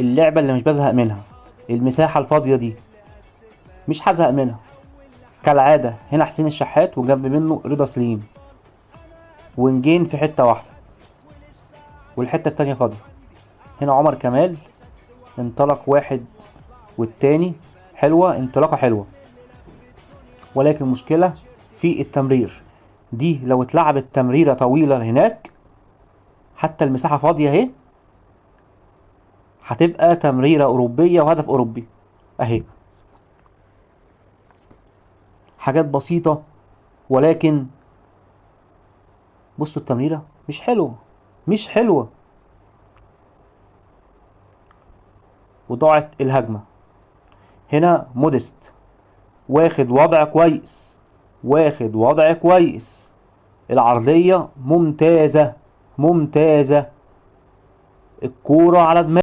اللعبة اللي مش بزهق منها، المساحة الفاضية دي مش هزهق منها كالعادة. هنا حسين الشحات وجنب منه رضا سليم، وينجين في حتة واحدة والحتة التانية فاضية. هنا عمر كمال انطلق واحد والتاني، حلوة انطلاقة حلوة، ولكن مشكلة في التمرير. دي لو اتلعبت تمريرة طويلة هناك، حتى المساحة فاضية اهي، هتبقى تمريرة أوروبية وهدف أوروبي اهي. حاجات بسيطة، ولكن بصوا التمريرة مش حلوة، مش حلوة، وضاعت الهجمة. هنا موديست واخد وضع كويس، واخد وضع كويس، العرضية ممتازة ممتازة، الكورة على دماغه.